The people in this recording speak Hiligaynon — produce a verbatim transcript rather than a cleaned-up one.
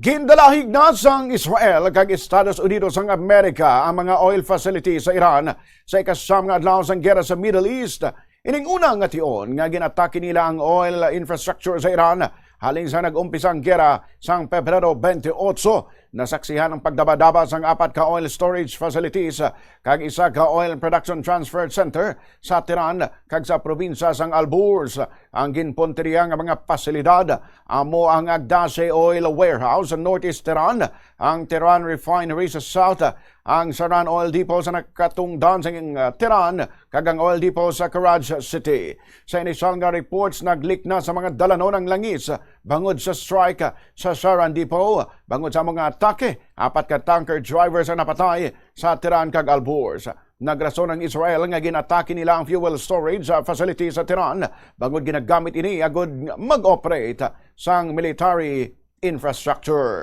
Gindalahig na sang Israel kag Estados Unidos sang Amerika ang mga oil facility sa Iran sa ikasiyam nga adlaw sang gera sa Middle East. Ining una nga tion nga ginatake nila ang oil infrastructure sa Iran halin sa nag-umpisa ang gera sang Pebrero twenty-eight. Nasaksihan ang pagdabadaba sang apat ka oil storage facilities kag isa ka oil production transfer center sa Tehran kag sa probinsya sang Alborz. Ang ginpunteriya nga mga pasilidad amo ang Agdashe Oil Warehouse sa Northeast Tehran, ang Tehran Refinery sa South, ang Saran Oil Depot sa nakatungdan sa, uh, Tehran, kag ang oil depot sa Karaj City. Sa inisyal nga reports, nag-leak na sa mga dalanon ang langis bangod sa strike sa Saran Depot. Bangod sa mga atake, apat ka tanker drivers ang napatay sa Tehran kag Alborz. Nagrason ang Israel nga ginatake nila ang fuel storage, uh, facility sa Tehran bangod ginagamit ini agud mag-operate sang military infrastructure.